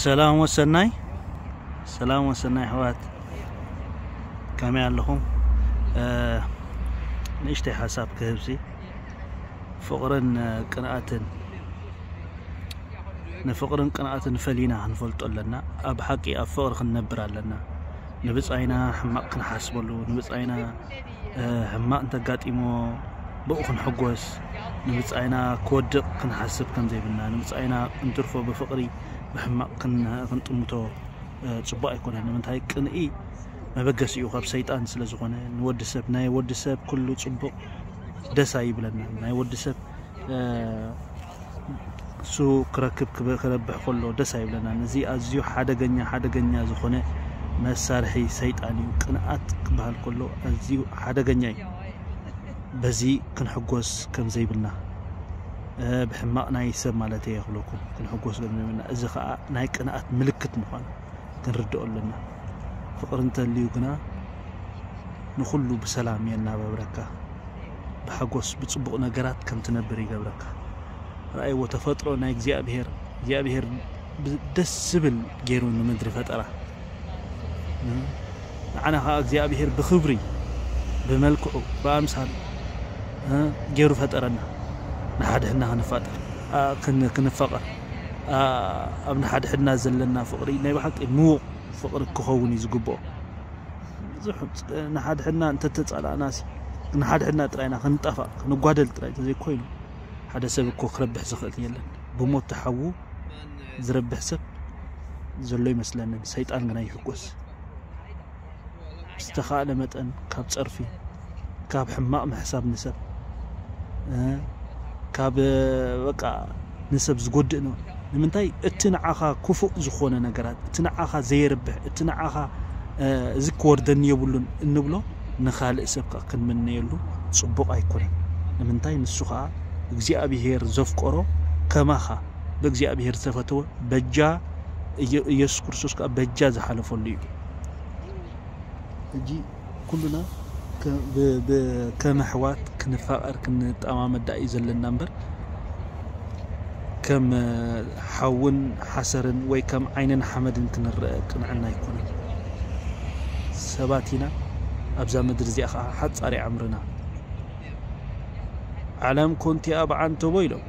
ሰላም ወሰናይ፣ ሰላም ወሰናይ ኣሕዋት፣ ከመይ ኣለኹም? እ፣ ንእሽተይ ሓሳብ ክህብሲ፣ ፍቕርን፣ እ፣ ቅንኣትን፣ ንፍቕርን ቅንኣትን ፈሊና ክንፈልጦ ኣለና። ኣብ ሓቂ ኣብ ፍቕሪ ክንነብር ኣለና። ንብጻይና ሕማቕ ክንሓስበሉ፣ ንብጻይና፣ እ፣ ሕማቕ እንተጋጢሞ ብኡ ክንሕጎስ፣ ንብጻይና ክወድቕ ክንሓስብ ከም ዘይብልና፣ ንብጻይና እንትርፎ ብፍቕሪ ብሕማቕ ክን-፣ ክንጥምቶ፣ እ፣ ጽቡቕ ኣይኮነን። ንምንታይ? ቅንኢ መበገሲኡ ካብ ሰይጣን ስለ ዝኾነ፣ ንወዲ ሰብ፣ ናይ ወዲ ሰብ ኩሉ ጽቡቕ ደስ ኣይብለና። ናይ ወዲ ሰብ፣ እ፣ እሱ ክረክብ ክበ-፣ ክረብሕ ከሎ ደስ ኣይብለናን። እዚ ኣዝዩ ሓደገኛ፣ ሓደገኛ ዝኾነ መሳርሒ ሰይጣን እዩ። ቅንኣት ክበሃል ከሎ ኣዝዩ ሓደገኛ እዩ። በዚ ክንሕጎስ ከም ዘይብልና፣ እ፣ ብሕማቕ ናይ ሰብ ማለት እየ ክብለኩም፣ ክንሕጎስ ከም ዘይብልና። እዚ ኸኣ ናይ ቅንኣት ምልክት ምዃኑ ክንርድኦ ኣለና። ፍቕሪ እንተልዩ ግና ንኹሉ ብሰላም የናባብረካ፣ ብሓጎስ ብጽቡቕ ነገራት ከም ትነብር ይገብረካ። ረኣይዎ፣ ተፈጥሮ ናይ እግዚኣብሔር፣ እግዚኣብሔር ብ-፣ ደስ ዝብል ገይሩ ንምድሪ ፈጠራ። እ? ንዓና ኸዓ እግዚኣብሔር ብኽብሪ፣ ብመልክዑ፣ ብኣምሳል፣ እ፣ ገይሩ ፈጠረና። ንሓድሕድና ክንፋጠር፣ ኣ፣ ክን-፣ ክንፋቐር። ኣ፣ ኣብ ንሓድሕድና ዘለና ፍቕሪ ናይ ብሓቂ ምዉቕ ፍቕሪ ክኸውን እዩ ዝግብኦ። ብዙሕ ንሓድሕድና እንተተጻላእናሲ፣ ንሓድሕድና ጥራይና ክንጠፋእ፣ ክንጓደል ጥራይ እንተዘይኮይኑ፣ ሓደ ሰብ እኮ ክረብሕ ዝኽእል የለን። ብሞት ተሓዉ ዝረብሕ ሰብ ዘሎ ይመስለንን። ሰይጣን ግና ይሕጎስ። ብዝተኻእለ መጠን ካብ ጸርፊ፣ ካብ ሕማቕ ምሕሳብ ንሰብ፣ እ፣ ካብ፣ በቃ፣ ንሰብ ዝጎድእ ነው። ንምንታይ? እቲ ንዓኻ ክፉእ ዝኾነ ነገራት፣ እቲ ንዓኻ ዘየርብሕ፣ እቲ ንዓኻ፣ እ፣ እዚ ክወርደኒ የብሉን እንብሎ ንኻልእ ሰብ ከኣ ክንምነየሉ ጽቡቕ ኣይኮነን። ንምንታይ? ንሱ ኸኣ እግዚኣብሄር ዘፍቀሮ፣ ከማኻ ብእግዚኣብሄር ዝተፈተወ፣ በጃ ኢየ-፣ ኢየሱስ ክርስቶስ ከኣ በጃ ዝሓለፈሉ እዩ። ሕጂ ኩሉና ከ-፣ ብ-፣ ብ-፣ ከም ኣሕዋት ክንፋቐር ክንጠማመድ ደኣ እዩ ዘለና እምበር፣ ከም ሓውን ሓሰርን ወይ ከም ዓይንን ሓመድን ክንረአ ቅንዕና ኣይኮነን። ሰባት ኢና፣ ኣብዛ ምድሪ እዚኣ ኸዓ ሓጻር እዩ ዕምርና። ዓለም ኮንቲኣ ብዓንተቦ ኢሎም፣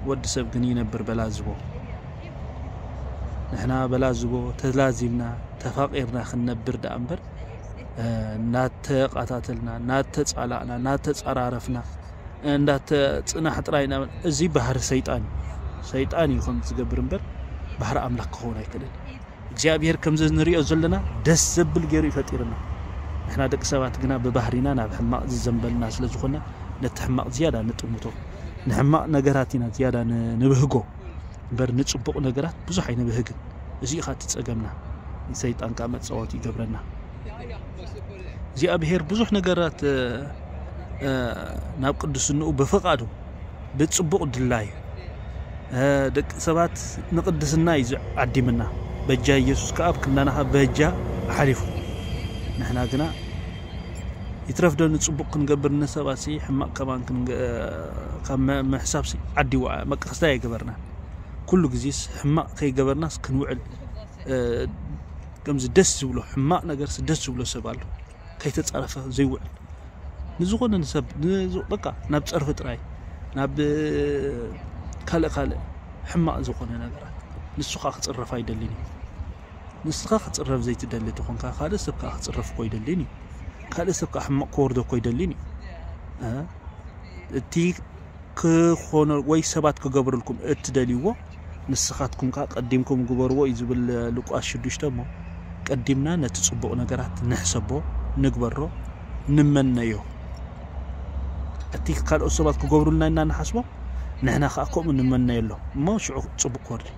ወዲ ሰብ ግን ይነብር በላዝቦ። ንሕና በላዝቦ ተላዚብና፣ ተፋቒርና ክንነብር ደኣ እምበር፣ እ፣ እናተቓታተልና፣ እናተጻላእና፣ እናተጸራረፍና፣ እንዳተ-፣ ጽናሕ ጥራይ ኢና። እዚ ባህሪ ሰይጣን እዩ። ሰይጣን እዩ ከምዚ ዝገብር እምበር፣ ባህሪ ኣምላኽ ክኸውን ኣይክእልን። እግዚኣብሄር ከምዚ ንሪኦ ዘለና ደስ ዘብል ገይሩ እዩ ፈጢርና። ንሕና ደቂ ሰባት ግና ብባህሪና ናብ ሕማቕ ዝዘንበልና ስለ ዝኾንና፣ ነቲ ሕማቕ ዝያዳ ንጥምቶ። ንሕማቕ ነገራት ኢና ዝያዳ ን-፣ ንብህጎ እምበር፣ ንጽቡቕ ነገራት ብዙሕ ኣይንብህግን። እዚ እዩ ኸኣ እቲ ጸገምና። ሰይጣን ከኣ መጻወቲ ይገብረና። እግዚኣብሄር ብዙሕ ነገራት፣ እ፣ እ፣ ናብ ቅድስንኡ ብፍቓዱ፣ ብጽቡቕ ድላዩ፣ እ፣ ደቂ ሰባት ንቅድስና እዩ ዓዲምና። በጃ ኢየሱስ ከኣ ኣብ ክንዳና ኸኣ በጃ ሓሊፉ። ንሕና ግና ይትረፍ ዶ ንጽቡቕ ክንገብር ንሰባትሲ ሕማቕ ከማን ክንገ-፣ ካብ ም-፣ ምሕሳብሲ ዓዲዋ መቀስታ ኣይገበርናን። ኩሉ ግዜስ ሕማቕ ከይገበርናስ ክንውዕል፣ እ፣ ከምዚ ደስ ዝብሎ፣ ሕማቕ ነገርሲ ደስ ዝብሎ ሰብ ኣሎ። ከይተጻረፈ ዘይውዕል። ንዝኾነ ንሰብ፣ ንዝ-፣ በቃ ናብ ጸርፊ ጥራይ፣ ናብ፣ እ፣ ካልእ ካልእ ሕማቕ ዝኾነ ነገራት። ንሱ ኸኣ ክጽረፍ ኣይደልን እዩ። ንስኻ ክጽረፍ ዘይትደሊ ተኾንካ፣ ካልእ ሰብ ከኣ ክጽረፍ እኮ ኣይደልን እዩ። ካልእ ሰብ ከኣ ሕማቕ ክወርዶ እኮ ኣይደልን እዩ። እ? እቲ ክኾነ ወይ ሰባት ክገብርልኩም እትደልይዎ፣ ንስኻትኩም ከኣ ቀዲምኩም ግበርዎ እዩ ዝብል ሉቃስ ሽዱሽተ እሞ፣ ቀዲምና ነቲ ጽቡቕ ነገራት ንሕሰቦ፣ ንግበሮ፣ ንመነዮ። እቲ ካልኦት ሰባት ክገብሩልና ኢና ንሓስቦ፣ ንሕና ከኣ ከምኡ ንመነየሎም እሞ ሽዑ ጽቡቕ ክወርድ እዩ።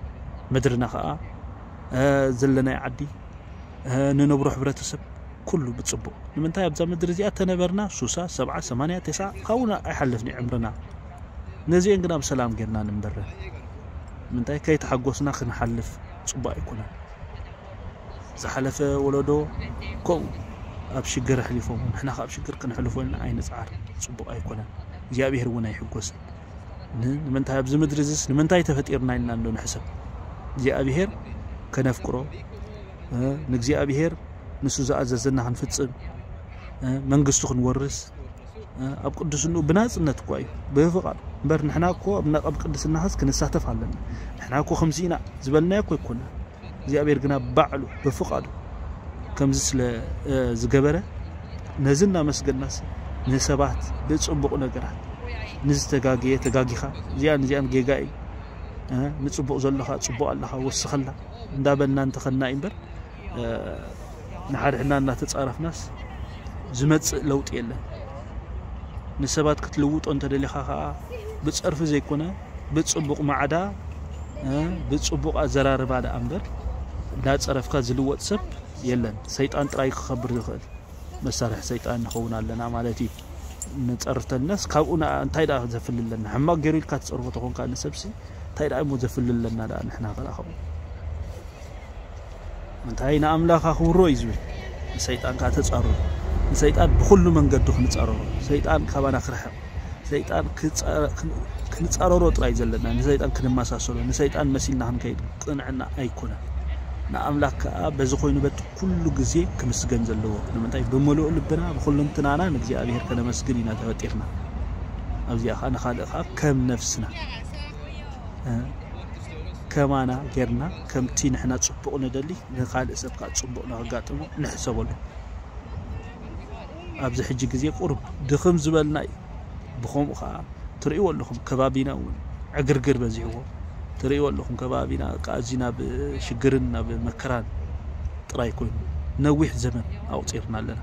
ምድርና ከኣ፣ እ፣ ዘለናዮ ዓዲ፣ እ፣ ንነብሮ ሕብረተሰብ ኩሉ ብጽቡቕ። ንምንታይ ኣብዛ ምድሪ እዚኣ ተነበርና ሱሳ፣ ሰብዓ፣ ሰማንያ፣ ተስዓ ካብኡ ኣይሓልፍን እዩ ዕምርና። ነዚአን ግና ብሰላም ጌርና ንንበረን። ንምንታይ ከይተሓጎስና ክንሓልፍ ጽቡቕ ኣይኮነን። ዝሓለፈ ወለዶ ከምኡ ኣብ ሽግር ኣሕሊፎም፣ ንሕና ከኣ ኣብ ሽግር ክንሕልፎ ኢልና ኣይንጽዓር። ጽቡቕ ኣይኮነን። እግዚኣብሄር እውን ኣይሕጎስን። ን-፣ ንምንታይ ኣብዚ ምድሪ እዚስ ንምንታይ ተፈጢርና ኢልና እንዶ ንሕሰብ። እግዚኣብሄር ከነፍቅሮ፣ እ፣ ንእግዚኣብሔር ንሱ ዝኣዘዘና ክንፍጽም፣ እ፣ መንግስቱ ክንወርስ፣ እ፣ ኣብ ቅዱስንኡ ብናጽነት እኳ እዩ፣ ብፍቓዱ። እምበር ንሕና እኮ ኣብ ና-፣ ኣብ ቅድስናኸስ ክንሳተፍ ኣለና። ንሕና እኮ ከምዚ ኢና ዝበልናዮ እኮ ኣይኮነን። እግዚኣብሔር ግና ባዕሉ ብፍቓዱ ከምዚ ስለ፣ እ፣ ዝገበረ ነዚ እናመስገናስ ንሰባት ብጽቡቕ ነገራት ንዝተጋግየ ተጋጊኻ፣ እዚኣን እዚኣን ጌጋ እዩ፣ እ፣ ንጽቡቕ ዘለኻ ጽቡቕ ኣለኻ ወስኸላ እንዳበልና እንተኸና እዩ እምበር፣ እ፣ ንሓድሕድና እናተጻረፍናስ ዝመጽእ ለውጢ የለን። ንሰባት ክትልውጦ እንተደሊኻ ኸዓ ብጸርፊ ዘይኮነ ብጽቡቕ ማዕዳ፣ እ፣ ብጽቡቕ ኣዘራርባ ደኣ እምበር እንዳጸረፍካ ዝልወጥ ሰብ የለን። ሰይጣን ጥራይ ክኸብር ዝኽእል መሳርሒ ሰይጣን ንኸውን ኣለና ማለት እዩ። ንጸርፍ ተልናስ ካብኡ ንኣ እንታይ ደኣ ዘፍልለና? ሕማቕ ገይሩ ኢልካ ትጸርፎ ተኾንካ ንሰብሲ እንታይ ደኣ እሞ ዘፍልለና ደኣ ንሕና ከኣ ካብኡ? እንታይ ንኣምላኽ ኣኽብሮ እዩ ዝብል። ንሰይጣን ከኣ ተጻረሮ። ንሰይጣን ብኹሉ መንገዱ ክንጻረሮ። ሰይጣን ካባና ክርሕቕ። ሰይጣን ክጸ-፣ ክን-፣ ክንጻረሮ ጥራይ ዘለና። ንሰይጣን ክንመሳሰሎ። ንሰይጣን መሲልና ክንከይድ ቅንዕና ኣይኮነን። ንኣምላኽ ከኣ በዚ ኮይኑ በቲ ኩሉ ግዜ ክምስገን ዘለዎ። ንምንታይ? ብምሉእ ልብና፣ ብኹልንትናና ንእግዚኣብሔር ከነመስግን ኢና ተፈጢርና። ኣብዚኣ ከኣ ንኻልእ ከኣ ከም ነፍስና፣ እ፣ ከማና ጌርና፣ ከምቲ ንሕና ጽቡቕ ንደሊ፣ ንኻልእ ሰብ ከኣ ጽቡቕ ንኸጋጥሞ ንሕሰበሉ። ኣብዚ ሕጂ ግዜ ቁሩብ ድኽም ዝበልና እዩ። ብኸምኡ ከኣ ትርእይዎ ኣለኹም፣ ከባቢና እውን ዕግርግር በዚሕዎ። ትርእይዎ ኣለኹም፣ ከባቢና ከኣ እዚ ናብ ሽግርን ናብ መከራን ጥራይ ኮይኑ ነዊሕ ዘመን ኣቑጺርና ኣለና።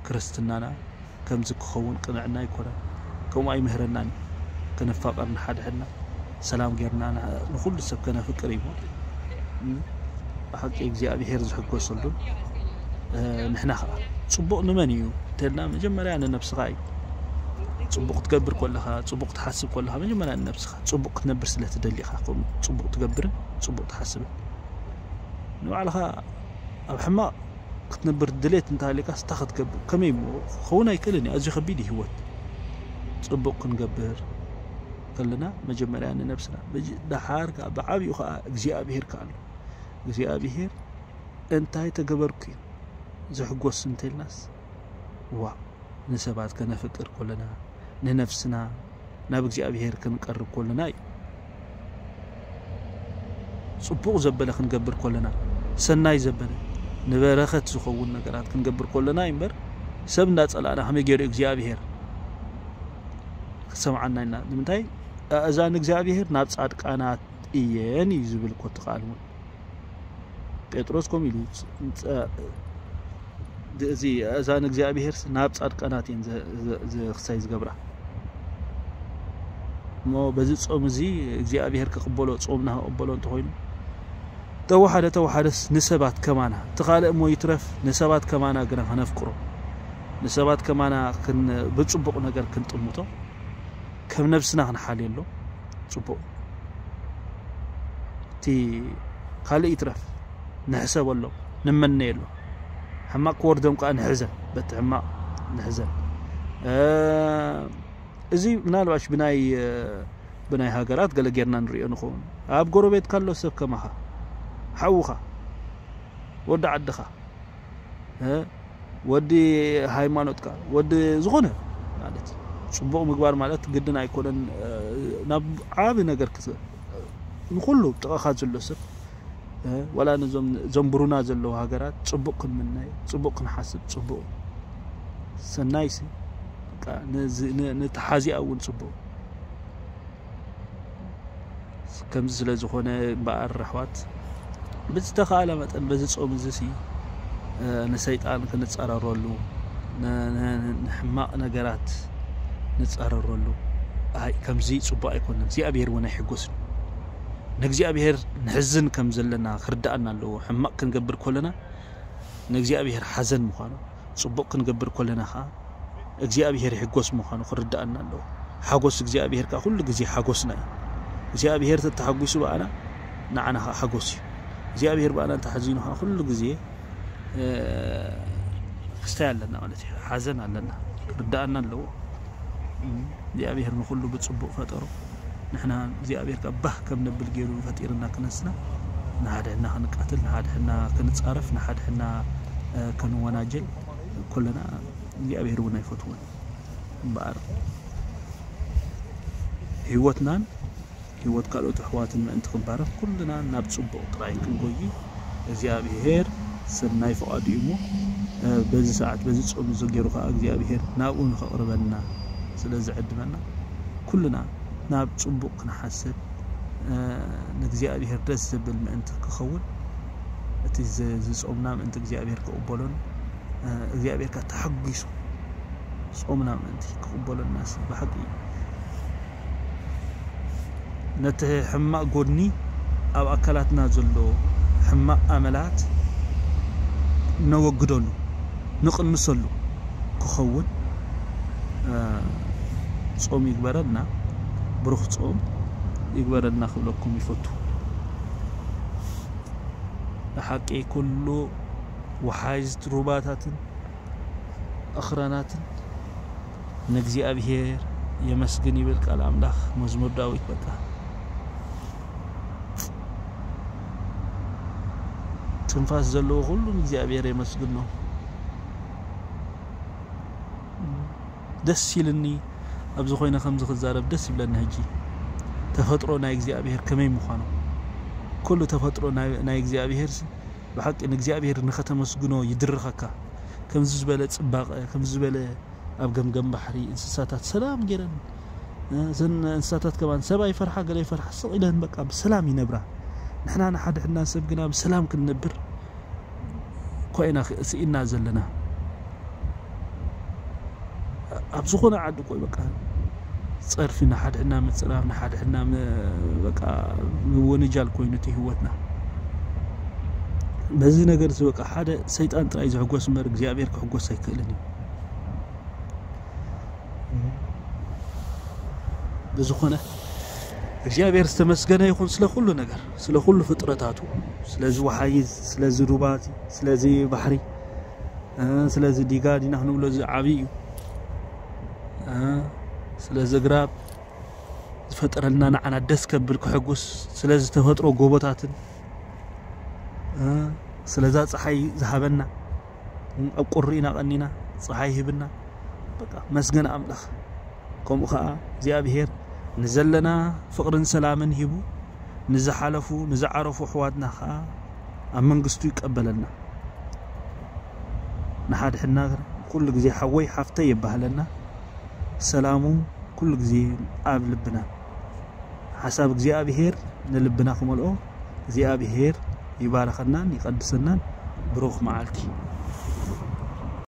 ክርስትናና ከምዚ ክኸውን ቅንዕና ኣይኮነን። ከምኡ ኣይምህረናን እዩ። ክንፋቐር ንሓድሕድና፣ ሰላም ጌርና ን-፣ ንኹሉ ሰብ ከነፍቅር እዩ። እም፣ ብሓቂ እግዚኣብሔር ዝሕጎሰሉን፣ እ፣ ንሕና ኸዓ ጽቡቕ ንመን እዩ እንተልና መጀመርያ ንነብስኻ እዩ። ጽቡቕ ክትገብር ከለኻ፣ ጽቡቕ ትሓስብ ከለኻ መጀመርያ ንነብስኻ ጽቡቕ ክትነብር ስለ ትደሊ ኢኻ ከምኡ ጽቡቕ ትገብርን ጽቡቕ ትሓስብን። ንባዕልኻ ኣብ ሕማቕ ክትነብር ድሌት እንተሃልዩካ ስታ ክትገብር ከመይ እሞ ክኸውን ኣይክእልን እዩ። ኣዝዩ ከቢድ እዩ ህይወት። ጽቡቕ ክንገብር ከለና መጀመርያ ንነብስና፣ መጀ-፣ ደሓር ከኣ ብዓብዩ ከኣ እግዚኣብሄር ከኣ ኣሎ። እግዚኣብሄር እንታይ ተገበርኩ እዩ ዘሕጎስ እንተልናስ፣ ዋ፣ ንሰባት ከነፍቅር ከለና፣ ንነፍስና ናብ እግዚኣብሄር ክንቀርብ ከለና እዩ። ጽቡቕ ዘበለ ክንገብር ከለና፣ ሰናይ ዘበለ፣ ንበረኸት ዝኸውን ነገራት ክንገብር ከለና እዩ እምበር፣ ሰብ እንዳጸላእና ከመይ ገይሩ እግዚኣብሄር ክሰምዓና ኢልና? ንምንታይ? ኣእዛን እግዚኣብሄር ናብ ጻድቃናት እየን እዩ ዝብል እኮ እቲ ቃል እውን። ጴጥሮስ ከምኡ ኢሉ፣ ጸ-፣ ጸ-፣ እዚ ኣእዛን እግዚኣብሄር ናብ ጻድቃናት እየን ዘ-፣ ዘ-፣ ዘ-፣ ክሳይ ዝገብራ። እሞ በዚ ጾም እዚ እግዚኣብሄር ክቕበሎ፣ ጾምና ክቕበሎ እንተኾይኑ፣ ተወሓደ ተወሓደስ ንሰባት ከማና፣ እቲ ካልእ እሞ ይትረፍ፣ ንሰባት ከማና ግና ከነፍቅሮ፣ ንሰባት ከማና ክን-፣ ብጽቡቕ ነገር ክንጥምቶ፣ ከም ነብስና ክንሓልየሎ ጽቡቕ። እቲ ካልእ ይትረፍ፣ ንሕሰበሎም፣ ንመነየሎም። ሕማቕ ክወርዶም ከኣ ንሕዘን፣ በቲ ሕማቕ ንሕዘን። እ፣ እዚ ምናልባሽ ብናይ፣ እ፣ ብናይ ሃገራት ገለ ጌርና ንሪኦ ንኸውን። ኣብ ጎረቤትካ ኣሎ ሰብ ከማኻ፣ ሓውኻ፣ ወዲ ዓድኻ፣ እ፣ ወዲ ሃይማኖትካ፣ ወዲ ዝኾነ ማለት፣ ጽቡቕ ምግባር ማለት ግድን ኣይኮነን፣ እ፣ ናብ ዓቢ ነገር ክስ-፣ ንኹሉ ጥቓኻ ዘሎ ሰብ፣ እ፣ ዋላ ነዞም ዘንብሩና ዘለዉ ሃገራት ጽቡቕ ክንምነይ፣ ጽቡቕ ክንሓስብ፣ ጽቡቕ ሰናይሲ፣ በቃ፣ ንዚ-፣ ን-፣ ንተሓዚኣ እውን ጽቡቕ። ከምዚ ስለ ዝኾነ እምበኣር፣ ኣሕዋት፣ ብዝተኻእለ መጠን በዚ ጾም እዚ ሲ፣ እ፣ ንሰይጣን ክንጻረረሉ፣ ን-፣ ን-፣ ንሕማቕ ነገራት ንጻረረሉ። ኣይ፣ ከምዚ ጽቡቕ ኣይኮነን። እግዚኣብሔር እውን ኣይሕጎስን። ንእግዚኣብሔር ንሕዝን ከም ዘለና ክርድኣና ኣለዎ። ሕማቕ ክንገብር ከለና ንእግዚኣብሔር ሓዘን ምዃኑ፣ ጽቡቕ ክንገብር ከለና ኸኣ እግዚኣብሔር ይሕጎስ ምዃኑ ክርድኣና ኣለዎ። ሓጎስ እግዚኣብሔር ከኣ ኩሉ ግዜ ሓጎስና እዩ። እግዚኣብሔር ተተሓጒሱ ብኣና፣ ንዓና ኸኣ ሓጎስ እዩ። እግዚኣብሔር ብኣና እንተሓዚኑ ኸኣ ኩሉ ግዜ፣ እ፣ ክስታይ ኣለና ማለት እዩ። ሓዘን ኣለና። ክርድኣና ኣለዎ። እም፣ እግዚኣብሔር ንኹሉ ብጽቡቕ ፈጠሮ። ንሕና እግዚኣብሔር ካብ ባህ ከም ነብል ገይሩ ፈጢርና ክነስና፣ ንሓድሕና ክንቃትል፣ ንሓድሕና ክንጻረፍ፣ ንሓድሕና፣ እ፣ ክንወናጀል፣ ኩልና እግዚኣብሔር እውን ኣይፈትዎን። እምበኣር ህይወትናን ህይወት ካልኦት ኣሕዋትን ምእንቲ ክንባረኽ፣ ኩልና ናብ ጽቡቕ ጥራይ ክንጎይ እግዚኣብሔር ሰናይ ፍቓዱ እዩ እሞ፣ እ፣ በዚ ሰዓት፣ በዚ ጾም እዚ ገይሩ ኸኣ እግዚኣብሔር ናብኡ ንኸቕርበና ስለ ዝዕድመና፣ ኩልና ናብ ጽቡቕ ክንሓስብ፣ እ፣ ንእግዚኣብሔር ደስ ዘብል ምእንቲ ክኸውን፣ እቲ ዝ-፣ ዝጾምና ምእንቲ እግዚኣብሔር ክቕበሎን፣ እ፣ እግዚኣብሔር ከኣ ተሓጒሱ ጾምና ምእንቲ ክቕበለናስ ብሓቂ ነቲ ሕማቕ ጎድኒ፣ ኣብ ኣካላትና ዘሎ ሕማቕ ኣመላት ነወግደሉ፣ ንቕንሰሉ ክኸውን፣ እ፣ ጾም ይግበረልና። ብሩኽ ጾም ይግበረልና ክብለኩም ይፈቱ። ብሓቂ ኩሉ ወሓይዝት ሩባታትን ኣኽራናትን ንእግዚኣብሔር የመስግን ይብል ቃል ኣምላኽ። መዝሙር ዳዊት በቃ ትንፋስ ዘለዎ ኩሉ ንእግዚኣብሔር የመስግኖ። ደስ ኢልኒ ኣብዚ ኮይነ ከምዚ ክዛረብ ደስ ይብለኒ። ሕጂ ተፈጥሮ ናይ እግዚኣብሔር ከመይ ምዃኑ፣ ኩሉ ተፈጥሮ ናይ፣ ናይ እግዚኣብሔር ሲ ብሓቂ ንእግዚኣብሔር ንኸተመስግኖ ይድርኸካ። ከምዚ ዝበለ ጽባቐ፣ ከምዚ ዝበለ ኣብ ገምገም ባሕሪ እንስሳታት ሰላም ገይረን፣ እ፣ እዘን እንስሳታት ከማን ሰብ ኣይፈርሓ፣ ገለ ኣይፈርሓ፣ ስቕ ኢለን በቃ ብሰላም ይነብራ። ንሕና ንሓድሕድና ሰብ ግና ብሰላም ክንነብር እኳ ኢና ክ-፣ ስኢና ዘለና። ኣብ ዝኾነ ዓዲ እኮ በቃ ጸርፊ፣ ንሓድሕድና ምጽራፍ፣ ንሓድሕድና ም-፣ በቃ ምውንጃል ኮይኑ እቲ ህይወትና። በዚ ነገር እዚ በቃ ሓደ ሰይጣን ጥራይ ዝሕጎስ እምበር እግዚኣብሔር ክሕጎስ ኣይክእልን እዩ። ብዝኾነ እግዚኣብሔር ዝተመስገነ ይኹን ስለ ኩሉ ነገር፣ ስለ ኩሉ ፍጥረታቱ፣ ስለዚ ወሓይዝ፣ ስለዚ ሩባ እዚ፣ ስለዚ ባሕሪ፣ እ፣ ስለዚ ዲጋ ዲና ክንብሎ እዚ ዓብዪ እዩ። እ፣ ስለዚ ግራብ ዝፈጠረልና ንዓና ደስ ከብል ክሕጉስ፣ ስለዚ ተፈጥሮ ጎቦታትን፣ እ፣ ስለዛ ፀሓይ ዝሃበና፣ ኣብ ቁሪ ኢና ቀኒና፣ ፀሓይ ሂብና። በቃ መስገን ኣምላኽ። ከምኡ ኸዓ እግዚኣብሔር ንዘለና ፍቕርን ሰላምን ሂቡ፣ ንዝሓለፉ ንዝዓረፉ ኣሕዋትና ኸዓ ኣብ መንግስቱ ይቀበለና። ንሓድሕድና ኩሉ ግዜ ሓወይ ሓፍተይ የባህለና። ሰላሙ ኩሉ ግዜ ኣብ ልብና። ሓሳብ እግዚኣብሔር ንልብና ክመልኦ እግዚኣብሔር ይባርኸናን ይቐድሰናን። ብሩኽ መዓልቲ።